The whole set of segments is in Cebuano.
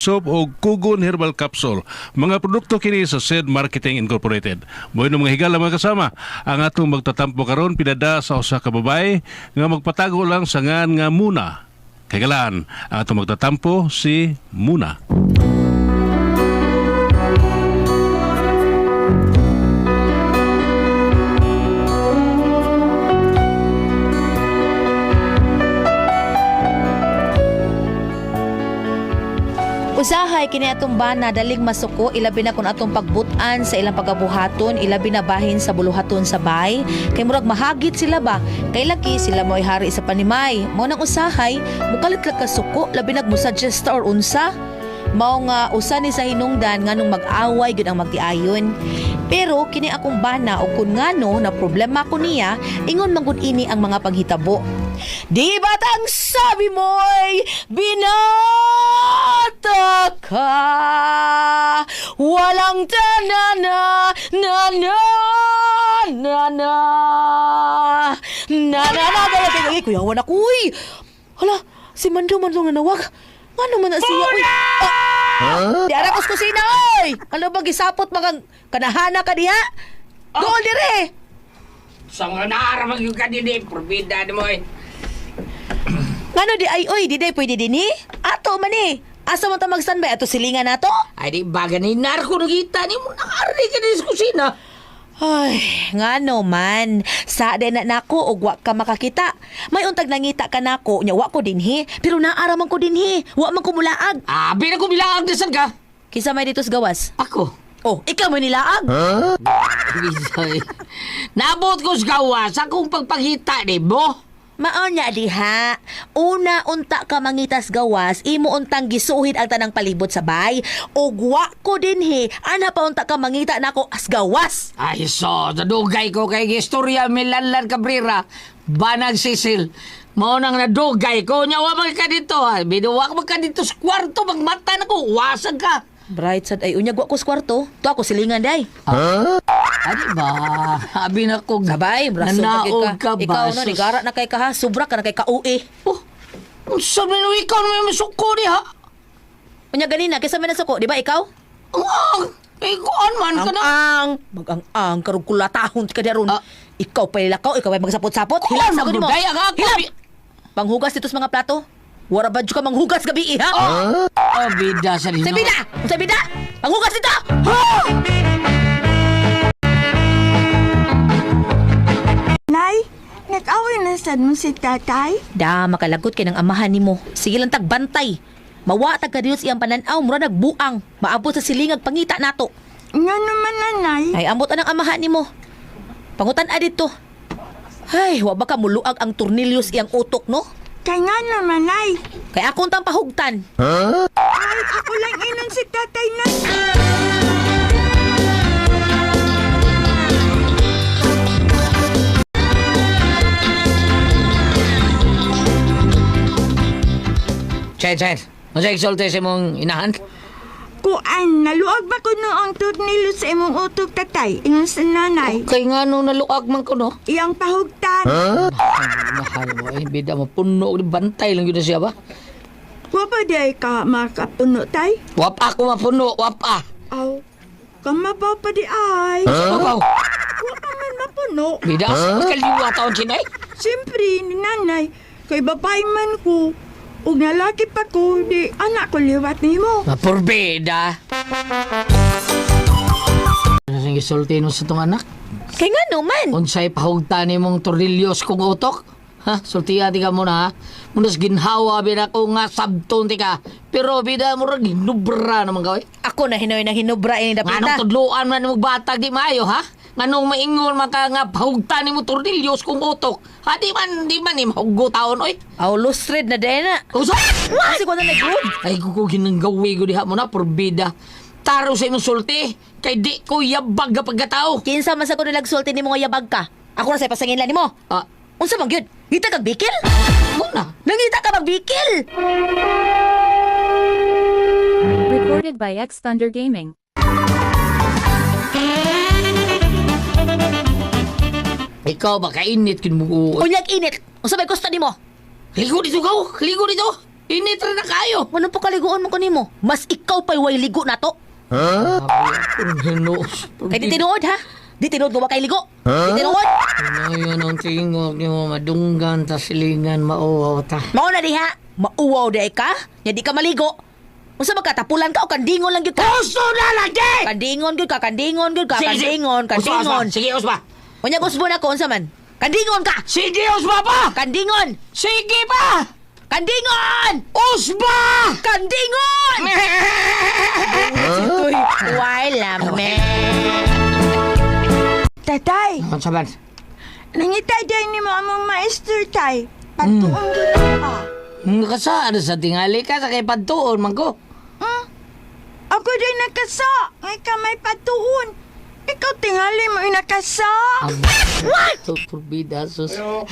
Soap o Kugon Herbal Capsule. Mga produkto kini sa Said Marketing Incorporated. Bueno, mga higala, mga kasama, ang atong magtatampo karon pinada sa usa ka babae nga magpatago lang sa ngan nga Muna. Kagalaan, ang atong magtatampo si Muna. Usahay kini atong bana daling masuko, ilabi na kun atong pagbutan sa ilang pagabuhaton, ilabi na bahin sa buluhaton sa bay, kay murag mahagit sila ba, kay laki sila mo'y hari sa panimay. Mao nang usahay mukalit lang ka suko, labi nag musuggest or unsa. Mao nga usa ni sa hinungdan nganong mag-away gyud ang magtiayon. Pero kini akong bana og kun ngano na problema ko niya, ingon man gud ini ang mga panghitabo. Di ba't ang sabi mo'y binata ka? Walang tanana na na na na na na na na na. Ay, kuyawan ako, uy! Hala, si Mando man nga nawag. Ano man na siya, uy? Ah! Di ara kus kusina, oy! Ano ba gisapot mga kanahana ka diha? Dool dire! Sa nga naaraman yung kanini, probida ni mo eh. Ngano di ay oy, di day pwede dinhi? Ato man eh. Asa man ta mag-standby ato silingan nato? Ay di ba ganin narko nakita ni mo nakaarni ka din sa kusina. Ay, ngano man. Sa day na nako og wa ka makakita. May untag nangita ka nako, nya wa ko dinhi, pero naara man ko dinhi. Wa man ko mulaag. Ah, na ko bilaang desan ka. Kinsa may dito sa gawas? Ako. Oh, ikaw mo nilaag. Bisoy. Nabot ko sa gawas akong pagpangita ni mo. Mao nya diha. Una unta ka mangitas gawas, imo untang gisuhid ang tanang palibot sa bay. Og wa ko dinhi, ana pa unta ka mangita nako as gawas. Ay so, nadugay ko kay istorya Milanlan Cabrera, Banag Sisil. Mao nang nadugay ko, nya wa man ka dito. Ha. Binuwa ka man ka dito sa kwarto, magmata na ko, wasag ka. Bright sad ay unyag wa ko sa kwarto. To ako silingan day. Ay di ba? Abi na ko. Sabay, braso Nanaog ka. ka ba? Ikaw no, Sus. nigara na kay ka ha. Sobra ka na kay ka-UE. Oh, unsa man ikaw na may masuko diha? Unya ganina, kaysa man nasuko, di ba ikaw? Ang ang, eh, kuan man ka Ang na. ang, mag-ang-ang, karong kulatahon ka daron. Ah. Ikaw pa lakaw, ikaw pa magsapot-sapot. Kuan Hilak sa ko nimo. magduday ang ako. Hilak! Panghugas dito sa mga plato. Wara ba ka manghugas gabi ha? Oh, bida sa Sa bida! Sa bida! Panghugas dito! Nay, nag-away na sad mo si tatay? Da, makalagot kay ng amahan nimo. Sige lang tagbantay. Mawa tag ka Dios iyang pananaw, mura nagbuang. Maabot sa silingag pangita nato. Nga naman nanay. Ay, ambot anang amahan nimo. Pangutan a dito. Ay, wa ba ka muluag ang tornilyos iyang utok, no? Kay nga naman nay. Kay akong tang pahugtan. Ay, ako lang inon si tatay nay. Chen, Chen. Unsa isulti sa imong inahan? Kuan, naluag ba ko noong tornilyo sa imong utok tatay? Ingon sa nanay. Kay nga no naluag man ko no. Iyang pahugtan. Mahal mo eh, bida mo puno og bantay lang yun na siya ba? Wa pa di ay ka makapuno tay? Wap ako mapuno, wap ah. Aw, kamabaw pa di ay. Huh? Wa ka man mapuno. Bida huh? Kaliwa taon chinay. Siyempre, ni nanay, kay babae man ko. Ug nalaki pa ko, di anak ko liwat nimo. Mapurbida. Ano siyang gisulti no sa tong anak? Kay nga no man. Unsay pahugtan nimong tornilyos kong utok? Ha? Sultiya ti ka muna ha? Munas ginhawa bida ko nga sabton ti ka. Pero bida mo rin ginubra naman ka oy. Ako na hinoy na hinubra ini Nganong dapita. tudloan man mo batag di maayo ha? Nganong maingon man ka nga pahugtan nimo tornilyos kong utok? Ha di man di man ni mahugutaon oy. Aw lustred na day na. Usa! Kasi ko na nag-road. Ay kuko ginanggawi ko diha mo na porbida. Taro sa imong sulti kay di ko yabag nga pagkatao. Kinsa man sa ko nilagsulti nimo nga yabag ka. Ako na sa pasanginlan nimo. Ah, Unsa man gyud? Ngita kag bikil? muna. Nangita ka magbikil. Recorded by X Thunder Gaming. Ikaw ba kainit kin mo? Unyag init. Unsa may gusto nimo? Ligo dito ka, ligo dito. Init ra na kayo. Ano pa kaliguon mo kanimo? Mas ikaw pa'y way ligo na to. Hinuos. Kay di tinuod ha? Di tinuod nga wa kay ligo. Di tinuod. Ano yun ang tingog ni mo, madunggan ta silingan mauwaw ta. Mao na diha. Mauwaw di ay ka. Nya di ka maligo. Unsa ba ka tapulan ka o kandingon lang gyud ka? Gusto na lagi! Kandingon gyud ka, kandingon gyud ka, kandingon, kandingon. Sige, usba. Unya gusbon ako unsa man? Kandingon ka. Sige, usba pa! Kandingon! Sige pa! Kandingon! Usba! Kandingon! Why lame? Tatay, Ano saban? nangita day ni mo among maestro, tay. Patuon gyud ka. Nakasaan sa tingali ka sa kay pagtuon man ko. Hmm? Ako day nakasa. Ngay ka may patuon. Ikaw tingali mo inakasa. What? Turbida, sus. Ayo.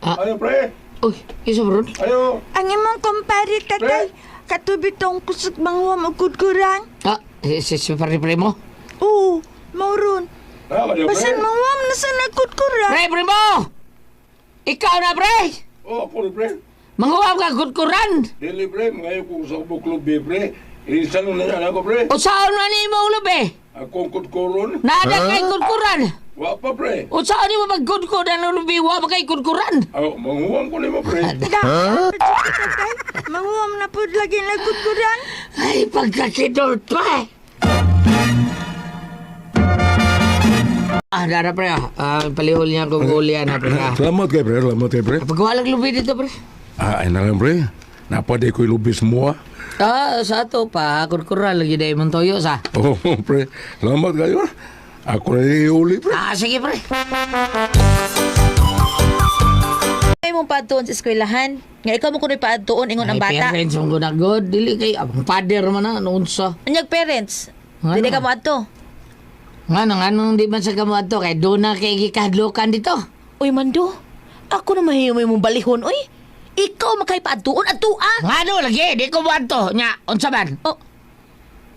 Ah. Ayo, pre. Uy, isa bro? Ayo. Ang imong kumpare, tatay. Katubi tong kusog manghuam og kudkuran. Ah, si, si pare pre mo? Oo, mauron. Tama niyo, pre. Basan manghuam na sa nagkudkuran. Pre, pre mo! Ikaw na, pre! Oh, ako ni pre. Manguha ka kudkuran! Dili, pre. Ngayon ko sa kubok lubi, pre. Ilisan na niya ako, pre. O saan na ni mo lubi? Akong kutkuron. Nada kay kudkuran! Wa pa, pre. O saan ni mo pagkudkuran ang lubi? Wa ba kay kudkuran? Ayo, manguwang ko nimo, pre. Da, tatay. Manghuam na pud lagi nagkudkuran. Ay, pagkakidol pa eh. Ah, dara pre ah. Ah, palihol niya kung ulian na pre ah. Salamat kay pre, salamat kay pre. Pagwalag lubi dito pre. Ah, ay na lang, pre. Napade ko'y lubi semua. Ah, sa ato pa, kudkuran lagi dahil mong toyo sa. Oh, pre. Salamat kayo. Ako na iuli, pre. Ah, sige pre. Ay mong paadtuon sa eskwelahan. Nga ikaw mo kuno'y paadtuon ingon ang Ay, bata. parents mong gunagod. Dili kay, ang father man na, noon sa. Anyag parents. Ano? Dili ka mo adto. Nga nang anong di man sa kamo ato kay doon na kay gikahadlokan dito. Uy Mando, ako na mahiyom mong balihon oy. Ikaw makay paadtuon adtua. Nga no lagi, di ko mo ato. Nya, unsa man? Oh,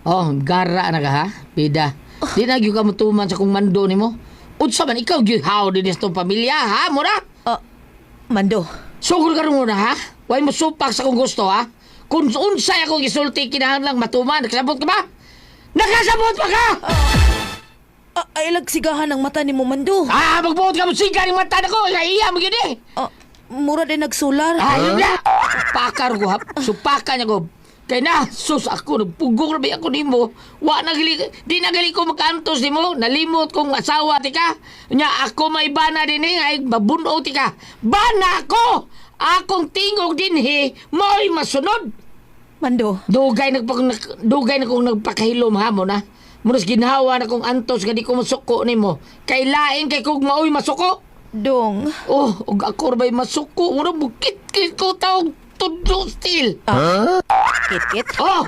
Oh, gara na ka ha, bida. Di na gyud ka motuman sa kong mando nimo. Unsa man ikaw gyud how din sa tong pamilya ha, mura? oh, Mando. Sugod ka ron muna ha. Way mo supak sa kong gusto ha. Kung unsay akong gisulti kinahanglang matuman, nakasabot ka ba? Nakasabot pa ka? Ah, ay lagsigahan ang mata ni mo Mando. Ah, magbuot ka mo siga ng mata nako, iya mo gyud eh. Ah, mura din nagsolar. Ayun na! Pakar ko, ha? Supakan niya ko. Kay na, sus ako, nagpugong rabi ako nimo. Wa na gali, di na gali ko makaantos nimo. Nalimot kong asawa ti ka. Nya ako may bana din eh, ay mabuno ti ka. Bana ko! Akong tingog dinhi, mo'y masunod. Mando. Dugay dugay na kong nagpakahilom ha mo na. Munas ginhawa na kong antos nga di ko masuko nimo. Kay lain kay kog maoy masuko. Dong. Oh, ug ako ra ba'y masuko. Mura bukit ko taog tudlo still. Kit-kit. Oh!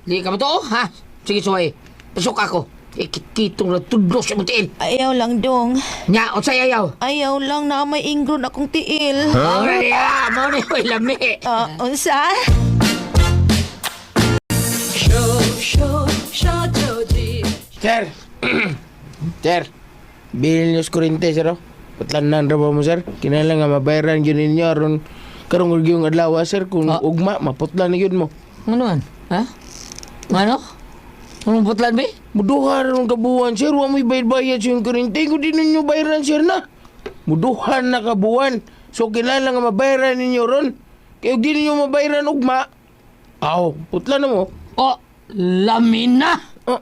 Di ka ba to, ha? Sige, suway. Pasok ako. Ikit-kitong na tudlo sa mong tiil. Ayaw lang, Dong. Nya, unsay ayaw? Ayaw lang na may ingron akong tiil. Huh? Oh, niya, mao ni oy lami. Ah, unsa? Sir! Sir! Bilin niyo sa kurente, sir, oh. Putlanan ra ba mo, sir? Kinahanglan nga mabayaran yun ninyo aron karong yung adlaw, sir, kung Ah. ugma, maputlan na yun mo. Ano man? Ha? Ano? Anong putlan be? Muduha ron kabuwan, sir. Wa mo'y bayad-bayad sa yung kurente. Kung di ninyo bayaran, sir, na. Muduhan na kabuwan. So, kinahanglan nga mabayaran ninyo ron. Kaya kung di ninyo mabayaran ugma, aw, putlan na mo. Oh, lami na! Ah.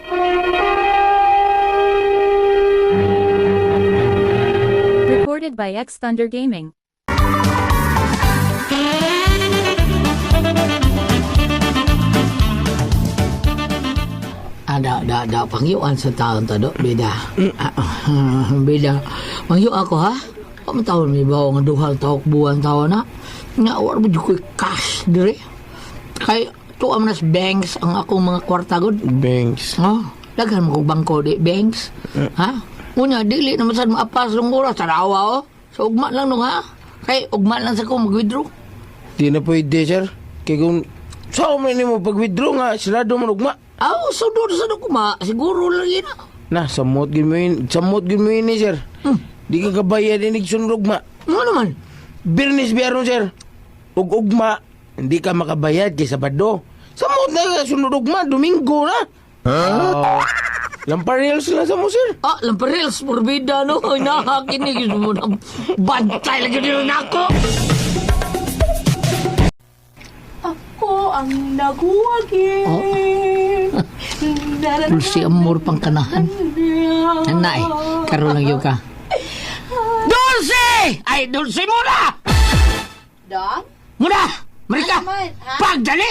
Recorded by X Thunder Gaming. Ah, da, da, da, pangyuan sa taon to, do, bida. Ah, bida. Pangyo ako, ha? Ang taon may bawo nga duha tawak buwan taon na. Nga, war mo ko'y cash dire. Kay, tuwa man nas banks ang akong mga kwarta god. Banks. Oh, daghan mo kog bangko di banks. Ha? Una dili naman sad maapas ng oras tarawa oh. So ugma lang nung ha. Kay ugma lang sa ko mag-withdraw. Di na pwede, sir. Kaya kung saan man nimo pag-withdraw nga, sirado man ugma. Aw, so doon sa ma, siguro lang yun. ah. Na, samot gyud mo yun. Samot gyud mo yun eh, sir. Di ka kabayad inig sunrog ma. Ano naman? Birnis biyaron, sir. Ug ugma, Hindi ka makabayad kay Sabado. Samot na ka sunod ugma, Domingo na. Huh? Lamparils lang sa mo, sir. Ah, lamparils, morbida, no? Ay, nakakinig mo na. Bantay lagi nila nako! Ako ang naghuwagin. Oh. Dulce amor pang kanahan. Nanay, karon lang yun ka. Dulce! Ay, Dulce muna! Dong? Muna! Marika! Ano man, ha? Pagdali!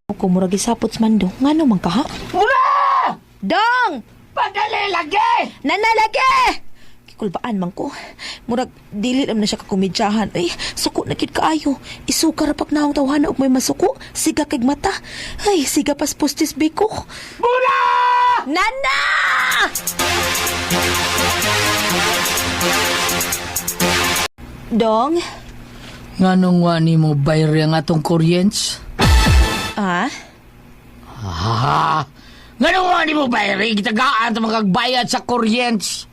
Ako murag gisapot sa mando. Ngano man ka ha? Muna! Dong! Pagdali lagi! Nanalagi! Kikulbaan man ko. Murag dili naman na siya kakomedyahan. Ay, suko na kid kaayo. Isuka ra pag naong tawhana og may masuko. Siga kag mata. Ay, siga pas pustis biko. Muna! Nana! Dong? Nganong wa ni mo bayar ang atong kuryents? Ah? Ha? Nganong wa ni mo bayar? Gitagaan sa magagbayad sa kuryents.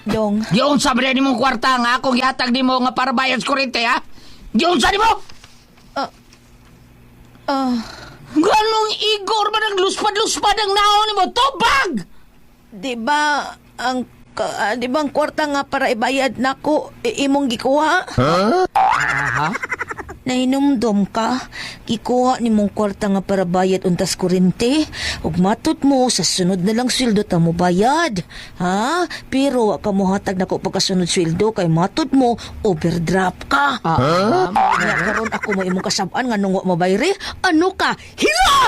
Dong? Giunsa ba ni mong kwarta nga akong gihatag nimo nga para bayad sa kuryente ha? Giunsa nimo? Ah, Ganong igor man ang luspad-luspad ang naon nimo tubag! di ba ang di ba ang kwarta nga para ibayad nako imong gikuha? Aha. Nahinumdom ka, gikuha ni mong kwarta nga para bayad untas kurente, ug matud mo sa sunod na lang sweldo ta mo bayad. Ha? Pero wa ka mohatag nako pagkasunod sweldo kay matud mo overdraft ka. Ah, Nya karon ako mo imong kasab-an nga nung wa mabayri, ano ka? Hila!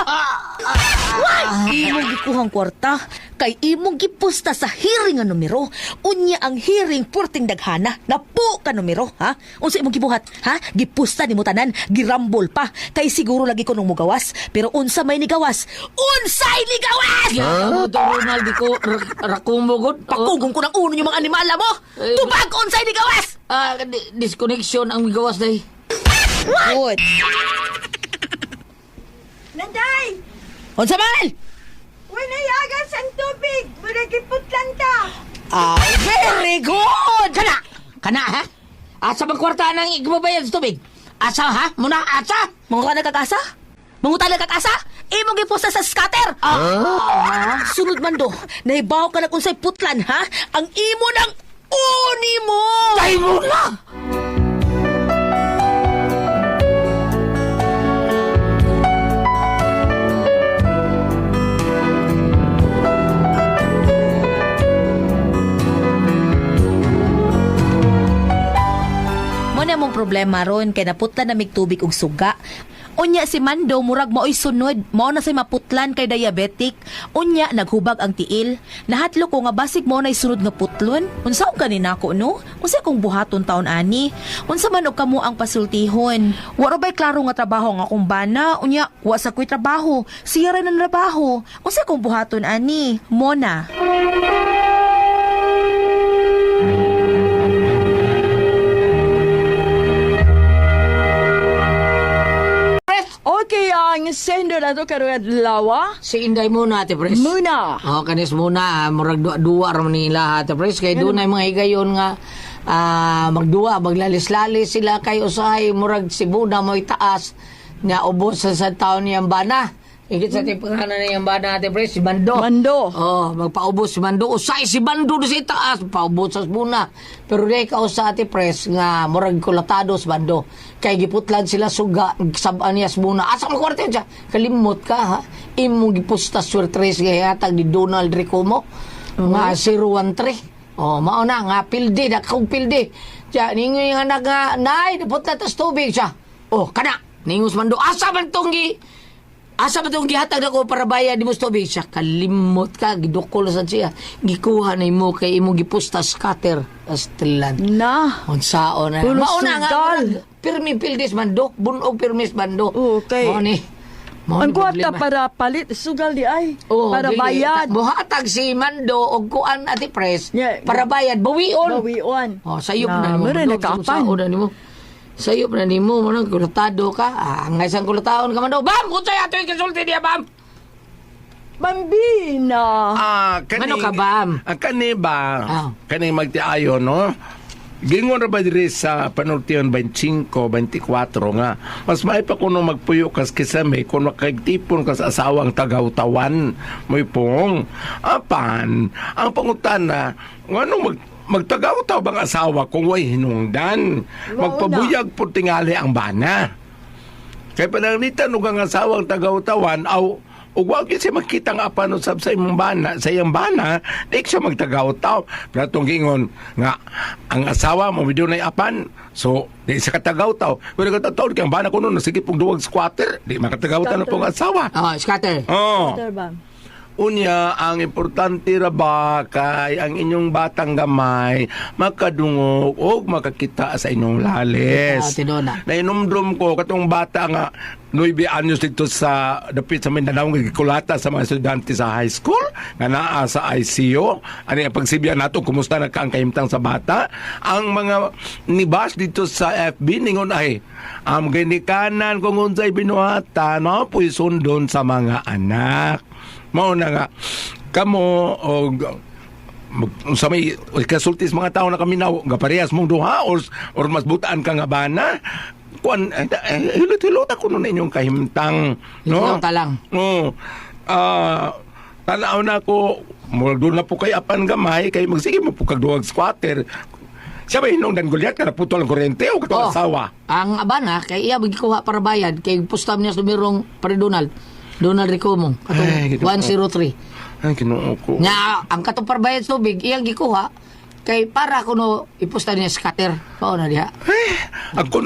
Why? Imong gikuhang kwarta kay imong gipusta sa hearing nga numero. Unya ang hearing purting daghana. Napo ka numero, ha? Unsa imong gibuhat, ha? Gipusta nimo tanan, girambol pa. Kay siguro lagi ko nung mugawas, pero unsa may nigawas? Unsay nigawas? Huh? Mo to Ronald di ko rakumugod. Pakugong ko ng uno yung mga animala mo. Eh, Tubag unsay nigawas? Ah, disconnection ang gawas day. Good. Nanday! Unsa man? Wala yagas ang tubig! Murag iputlan ta! Ah, very good. Kana! Kana ha? Asa bang kwarta nang igbabayad sa tubig? Asa ha? Muna asa? Mga ka nagkakasa? Manguta nagkakasa? Imong gipusta sa scatter! Ah. Sunod man do, nahibaw ka na kung sa'y putlan, ha? Ang imo ng uni mo! Tay mo na! Mo na mong problema ron kay naputlan na mig tubig ug suga. Unya si Mando murag maoy sunod, mao na say maputlan kay diabetic. Unya naghubag ang tiil. Nahatlo ko nga basig mo na'y sunod nga putlon. Unsa og gani nako no? Unsa kung buhaton taon ani? Unsa man og kamo ang pasultihon? Wa ra ba'y klaro nga trabaho nga akong bana? Unya wa sa ko'y trabaho. Siya ra nang trabaho. Unsa kung buhaton ani? Mona. Okay, ang sendo na to karong adlaw. Si Inday muna, Ate Pres. Muna. Oh, kanis muna, ah, murag duwa ra man nila, Ate Pres. Kay dunay mga higayon nga magduwa, maglalis-lalis sila kay usahay murag si Buna mo'y taas nga ubos sa taon niyang bana. Ikit sa tipanganan niyang bana, Ate Pres, si Bando. Mando. Oh, magpaubos si Bando. Usay si Bando do sa itaas, paubos sa Buna. Pero di ka usa Ate Pres nga murag kulatado sa Bando. Kay giputlan sila suga, sabaan niya sa Buna. Asa mo kwarta siya? Kalimot ka ha. Imong gipusta swertres nga hatag ni Donald Ricomo. Nga 013. Oh, mao na nga pildi, dakong pildi. Siya ningoy nga anak nga nay naputla tas tubig siya. Oh, kana. Ningos Bando. Asa man tong gi Asa ba itong gihatag ako para bayad ni mo sa tubig? Siya, kalimot ka, gidukol sa siya. Gikuha na imo kay imong gipusta scatter. Astilan. Na. Unsaon na. Pulos Mauna nga, sugal. murag, pirmi pildis bando, bunog pirmis bando. Okay. Mao ni. Mao Ang ni kwarta problema. para palit sugal di ay. Oo, para dili. bayad. Buhatag si Mando og kuan ati pres Yeah. para bayad bawion. Bawion. Oh, sayop Na, na nimo. meron Mando. nakaapan. Unsaon na nimo. Sayop na nimo mo nang kulatado ka. Ah, ang isang kulataon ka Mando. Bam, unsay ato yung kasulti niya, bam? Bambina. Ah, kani, Ano ka, Bam? Ah, kani ba? Ah. Kani magtiayon, no? Gingon ra ba diri sa Panultion 25, 24 nga mas may pa kuno magpuyo kas kisame kung makagtipon kas asawang tagawtawan mo'y pong apan ang pangutana ngano magtagawtaw bang asawa kung way hinungdan magpabuyag po tingali ang bana. Kay pananglitan ug ang asawang tagawtawan aw ug wa gyud siya makita nga apan usab sa imong bana, sa iyang bana, di siya magtagaw-taw. Pero atong gingon nga ang asawa mo medyo nay apan, so di siya katagaw-taw. Pero katataw kay ang bana kuno sige pong duwag squatter, di makatagaw-taw na pong asawa. Oh, scatter. Oh. Sir ba? Unya, ang importante ra ba kay ang inyong batang gamay makadungog og makakita sa inyong lalis. Ah, tinuna. Nainumdum ko katong bata nga 9 anyos dito sa dapit sa Mindanao nga gikulata sa mga estudyante sa high school nga naa sa ICU. Ani ang pagsibya nato kumusta na ka ang kahimtang sa bata. Ang mga nibas dito sa FB ningon ay ang ginikanan kung unsay binuhatan mao po'y sundon sa mga anak. Mao na nga kamo og sa may kasulti sa mga tao na kami na nga parehas mong duha or mas butaan ka nga bana kuan hilot-hilot ako nun inyong kahimtang no. Hilot lang. Oo. Tanaw na ako murag doon na po kay apan gamay kay magsige mo po kag duwag squatter siya ba hinungdan Goliath ka naputol ang kuryente o katong Oh. asawa. Ang abana kay iya gikuha para bayad kay pustam niya sa numerong pare Donald. Donald Ricomo katong Ay, ginoo. 103. Ay, Ginoo ko. Nga ang katong parbayad sa tubig iyang gikuha kay para kuno ipusta niya scatter. Mao na diha. Eh, ako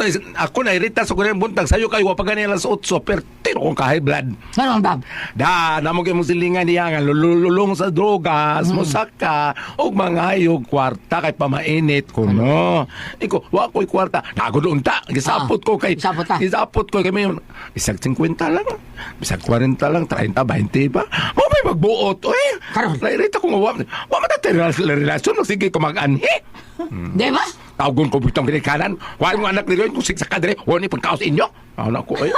na irita sa kuryente buntag sayo kayo wa pa gani alas 8 pero tiro kong ka high blood. Ngano ang bab? Da, namo kay mong silingan niya nga lululong sa drogas, mosaka og mangayog kwarta kay pamainit ko no. Iko, wa ko'y kwarta. Nago doon ta, gisapot ko kay Gisapot ka. Gisapot ko kay may bisag 50 lang, bisag 40 lang, 30, 20 pa. Mo may magbuot oy. Karon. Nairita ko nga wa man ta relasyon sige ko mag-anhi. Di ba? Tawgon ko bitong ginikanan. Kuhaan mo anak nila kung siksa ka dire. Huwag ni pagkaos inyo. Ako na ko eh.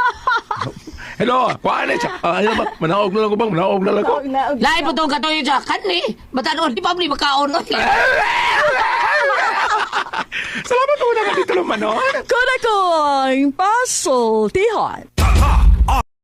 Hello, kuhaan na siya. Ah, ano ba? Manaog na lang ko bang? Manaog na lang ko. Lain po tong katuyo siya. Kanni, batanon, di pa mo makaon. Oy. Salamat po na dito naman, no? Kunakong pasultihan.